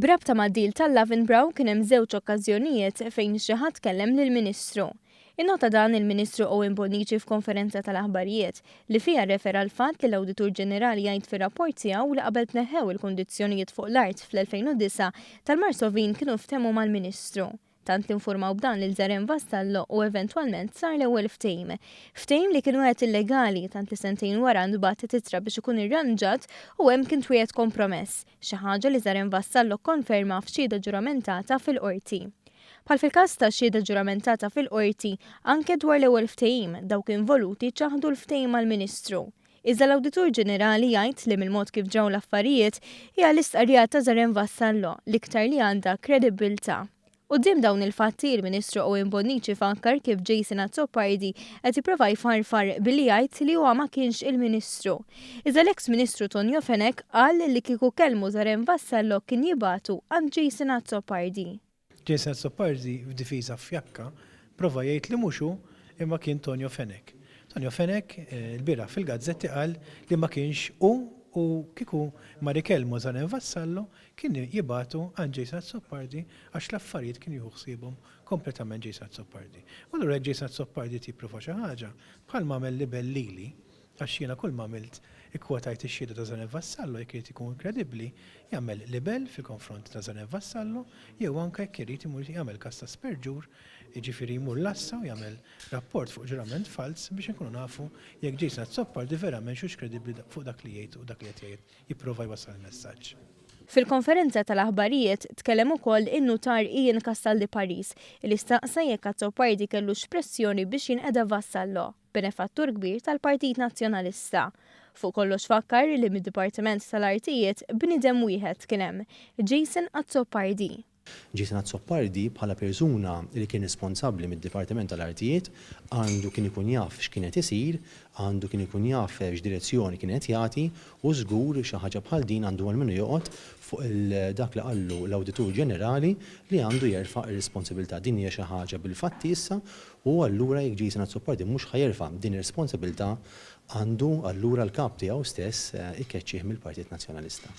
B'rabta mad-deal tal-Lavenbrow kien hemm żewġ okkażjonijiet fejn xi ħadd kellem lill-Ministru. Innota dan il-Ministru Owen Bonnici f'konferenza tal-aħbarijiet li fiha rrefera l-fatt li l-Awditur Ġenerali jgħid fir-rapport tiegħu li qabel tneħħew il-kundizzjonijiet fuq l-art fl-2009 tal-Marsovin kienu ftehmu mal-Ministru. Tant li nfurmaw b'dan lil Zaren Vassallo u eventwalment sar l-ewwel ftehim. Ftehim li kien wieħed illegali tant li sentejn wara ntbagħtet ittra biex ikun irranġat u hemm kien twiegħed kompromess, xi ħaġa li Zaren Vassallo kkonferma f'xhieda ġuramentata fil-Qorti. Bħal fil-każ ta' xhieda ġuramentata fil-Qorti, anke dwar l-ewwel ftehim, dawk involuti ċaħdu l-ftehim mal-Ministru. Iżda l-Awditur Ġenerali jgħid li mill-mod kif ġraw l-affarijiet, hija l-istqarrija ta' Zaren Vassallo l-iktar li għandha kredibbiltà. Quddiem dawn il-fatti, il-Ministru Owen Bonnici fakkar kif Jason Azzopardi qed jipprova jfarfar billi jgħid li huwa ma kienx il-Ministru. Iżda l-eks Ministru Tonio Fenech qal li kieku kellmu Zaren Vassallo kien jibagħtu għand Jason Azzopardi. Jason Azzopardi f'difiża fjakka prova jgħid li mhux hu imma kien Tonio Fenech. Tonio Fenech ilbieraħ fil-gazzetti qal li ma kienx hu u kieku mar ikellmu Zaren Vassallo kien jibagħtu għand Jason Azzopardi għax l-affarijiet kien jieħu ħsiebhom kompletament Jason Azzopardi. U allura jekk Jason Azzopardi qed jipprova xi ħaġa, bħal m'għamel libel lili, Għax jiena kull m'għamilt ikkwotajt ix-xhieda ta' Zanev Vassallo, jekk irid ikun kredibbli, jagħmel libell fil-konfront ta' Zanev Vassallo jew anke jekk irid imur jagħmel każ ta' sperġur, jiġifieri jmur l-għassa u jagħmel rapport fuq ġurament falz biex inkunu nafu jekk Jason Azzopardi verament hux kredibbli fuq dak li jgħid u dak li qed jgħid jipprova jwassal il-messaġġ. Fil-konferenza tal-aħbarijiet tkellem ukoll in-Nutar Ian Castaldi Paris li staqsa jekk Azzopardi kellux pressjoni biex jinqeda Vassallo. benefattur kbir tal-Partit Nazzjonalista. Fuq kollox fakkar li mid-Dipartiment tal-Artijiet bniedem wieħed kien hemm, Jason Azzopardi. Jason Azzopardi bħala persuna li kien responsabbli mid-Dipartiment tal-Artijiet għandu kien ikun jaf x'kien qed isir, għandu kien ikun jaf x'direzzjoni kien qed jagħti u żgur xi ħaġa bħal din għandu almenu joqgħod fuq dak li qallu l-Awditur Ġenerali li għandu jerfa' r-responsabilità. Din hija xi ħaġa bil-fatti issa U allura jekk Jason Azzopardi mhux ħa jerfa' din ir-responsabilità għandu allura l-kap tiegħu stess ikeċċih mill-Partit Nazzjonalista.